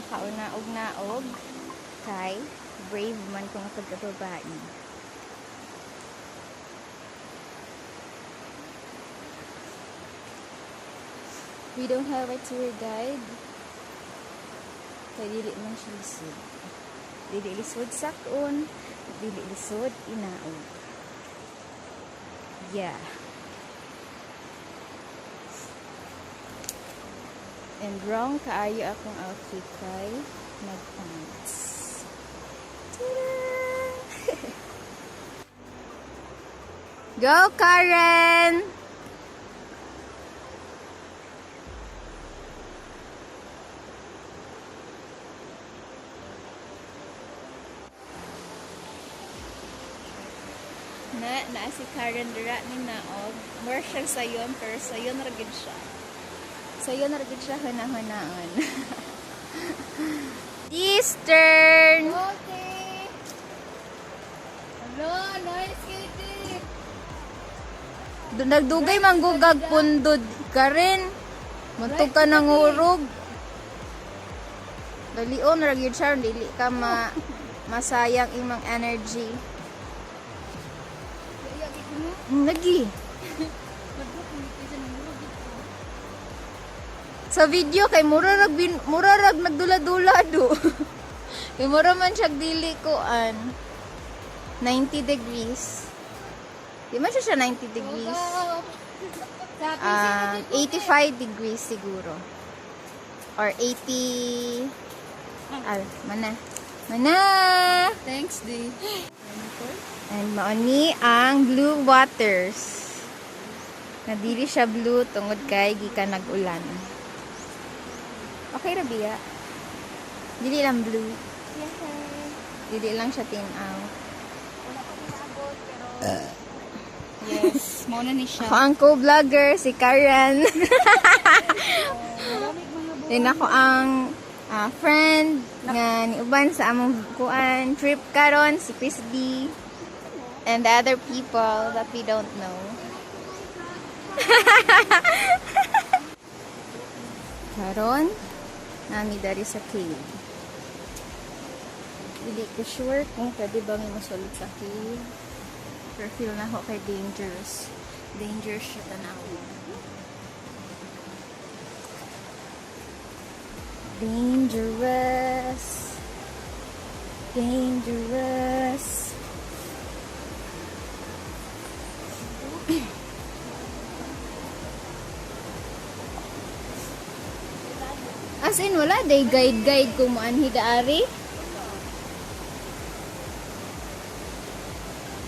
Makaunaog-naog kay brave man ko nga pagkababae. We don't have a tour guide. Kay dili man siya lisod. Dili lisod sakon, dili lisod inaog. Yeah. And wrong kaayo akong outfit kay nagpants. Tada! Go, Karen! Na, naa si Karen dira ni naog. More siya sayon, pero sayon ra gid siya. Sayon ra gid siya huna-hunaon. This turn! Okay. Hello, nice, Katie. Nagdugay manggugag pundod Karen. Muntog ka ng urog. Dalion ra gyud siya dili ka ma masayang imong energy. Lagi. Sa video kay mura rag mura rag nagdula-dula do. Kay mura man siya dili ko an 90 degrees. Di man siya 90 degrees. Sa 85 degrees siguro. Or 80. Ah, mana. Mana! Thanks, D. And mauni ang blue waters. Nadili siya blue tungod kay gikan nag-ulan. Okay ra biya? Dili lang blue. Dili lang siya tinaw. Wala pa inaabot, pero yes, mao na ni siya. Ako ang co-vlogger, si Karen. Malamig mga buwan. Then ako ang friend nga niuban sa among kuan trip karon si Chris B and the other people that we don't know. Karon nami dari sa cave. Dili ko sure kung pwede ba may mosulod sa cave. Pero feel na ako kay dangerous. Dangerous siya tanawin. Dangerous. Dangerous. As in, wala day guide-guide kung muanhi daari.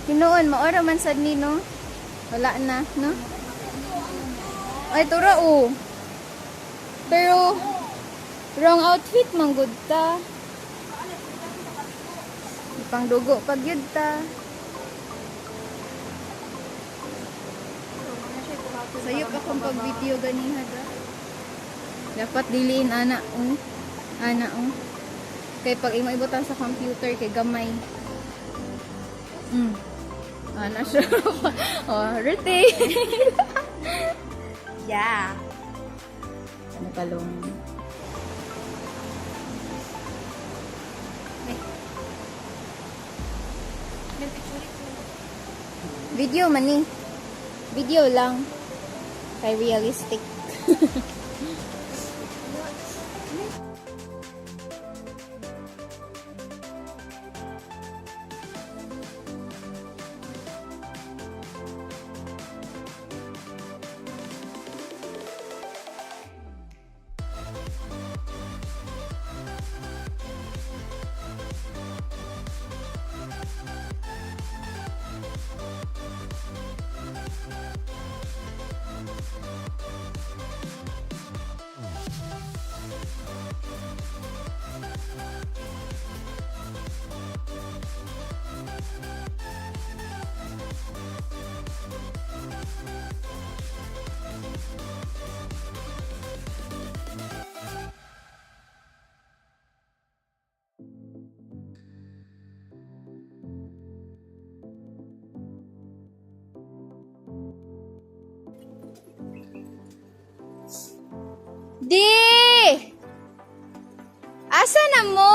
Hinuon, maora man sad ni, no? Wala na, no? Ay, tura, oh. Pero, wrong outfit, manggod ta. Pangdugo pag yun ta. Sayop akong pag-video ganiha da. Dapat diliin ana oh. Ana oh. Kay pag imo ibutang sa computer kay gamay. Ana siya. Oh, rotate. Yeah. Ano talong? Video man ni. Video lang. Kay realistic. Di! Asa na mo?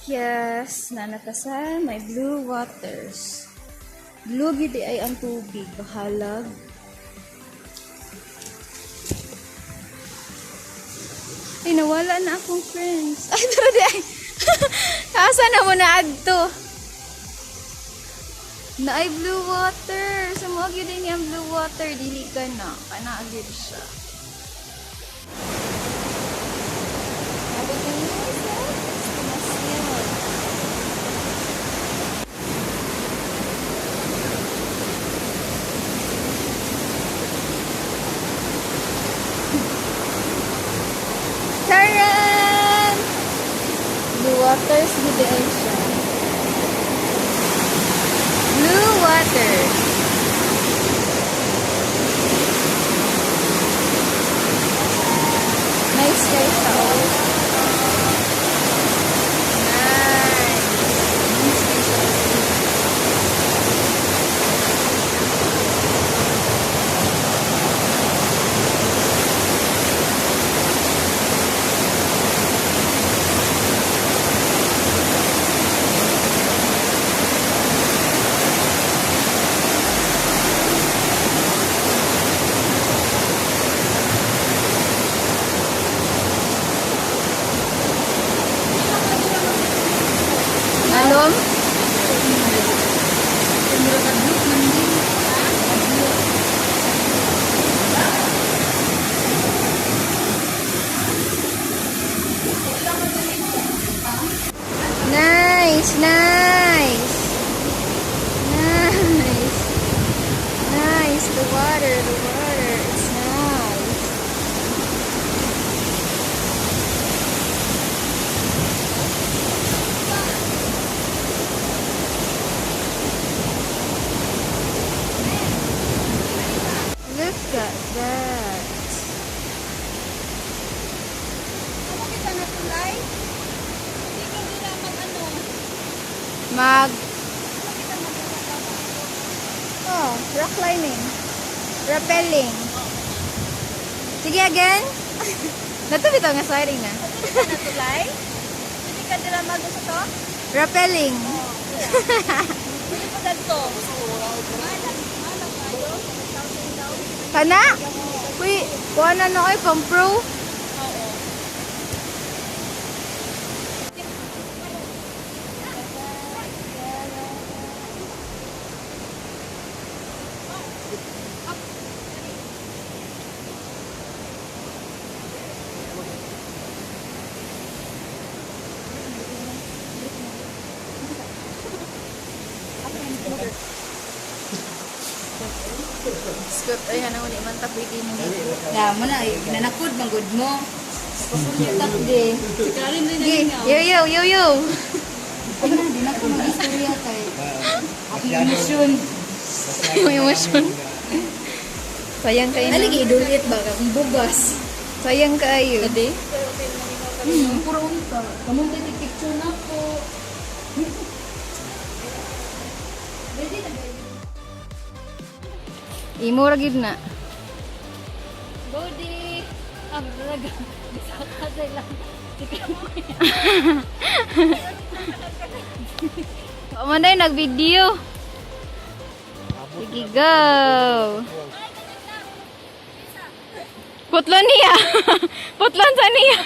Yes, nanatasan may blue waters. Blue gyud ay ang tubig, bahalag. Ay, nawala na akong friends. Ay, tara di ay. Asa na mo na adto? Na ay blue water. Sa mga gyud ni ang blue water, dili ka na. Kana gyud siya. Abot na niya sa estimasyon. Charan! Blue waters, gud ay siya. Blue waters. Nice guys siya, oh. Nice. Nice guys siya. Alom? Nice, nice. Nice. Nice, the water, the water. It's nice. Look at that. Ano kita na tulay? Hindi ka nila mag-ano. Mag Oh, rock climbing. Rappelling. Sige again. Nato bitaw nga sliding na. Ano na tulay? Hindi ka nila mag sa to? Rappelling. Hindi pa ganito. Malang kayo. 1,000 daw. Kana? Uy, kuha na no ay pang pro. Oo. Scoot ay hanang uli man ta pwede mo. Ya, mo na, nanakod, manggod mo. Di. Di. Yo yo yo yo. Ay na, di na ko mag-istorya kay akong emosyon. Yung emosyon. Sayang kayo na. Aligi, idulit ba ka? Kung bugas. Sayang kayo. Ade? Puro unta. Kamong tayo picture na po. Ready na ba? Imo ra gid na. Body! Ah, talaga. Bisaka sa ilang. O man day nag-video. Sige, go. Putlon niya. Putlon sa niya.